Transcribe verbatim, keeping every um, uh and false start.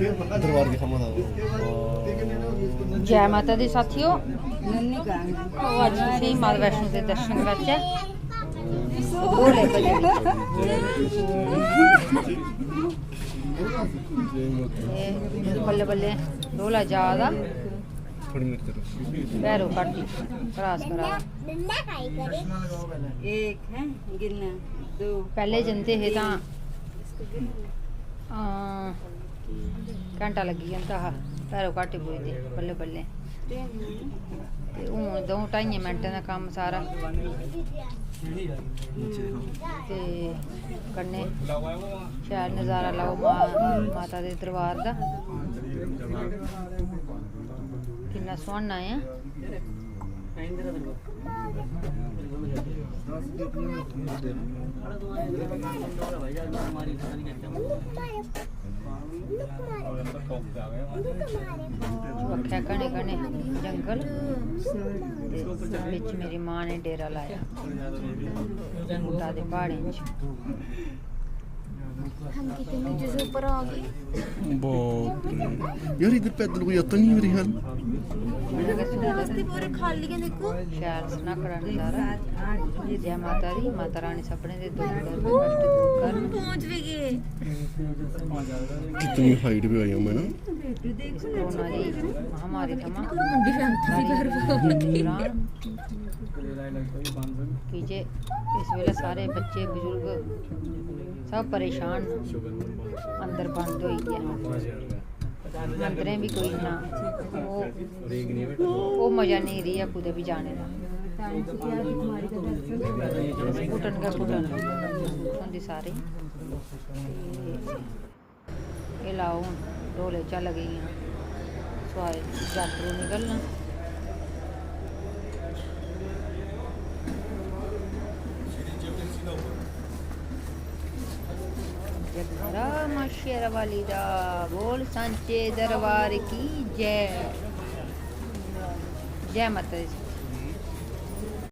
दरबार की खम्मा था। जय माता दी साथियो। ओह् अज्ज तुसेंगी माता वैष्णो दे दर्शन कराचै। ढोले बजदे। एह् बल्लें बल्लें ढोला जा दा। भैरो घाटी क्रॉस करा दा। एक है गिनना, दो। पैह्ले जंदे हे तां, हां, घैंटा लग्गी जंदा हा भैरो घाटी पुजदे बल्लें बल्लें। ते हून द'ऊं ढाइयें मिंटें दा कम्म सारा। ते कन्नै शैल नजारा लैओ मां, माता दे दरबार दा। किन्ना सुहाना ऐ। बक्खै घने घने जंगल ते बिच मेरी मां ने डेरा लाया। कुंडा दे प्हाड़ें च। हम कितने नीचे से ऊपर आ गए। बाप रे। यार, इधर पैदल कोई आता नहीं है मेरे ख्याल में। रस्ते पूरे खाली हैं, देखो। शैल सन्हाकड़ा नजारा। जय माता दी, माता रानी सभनें दे दुख दर्द कश्ट दूर करन। पहुंच भी गए। कितनी हाइट पे आई हूँ मैं ना। इस कोरोना दी महामारी थमां की जे इस बेल्लै सारे बच्चे बजुर्ग सब परेशान न, अंदर बंद होई गे। मंदरें बी कोई इन्ना ओह्, ओह् मजा नेईं रेहा कुतै बी जाने दा। घुटन गै घुटन होंदी सारें गी। एह् लाओ, हून ढोले चा लगी गेइयां सोआए जात्तरू निकलन। जगदम्बा मां शेरां वाली दा बोल, सांचे दरबार की जय। जय माता दी।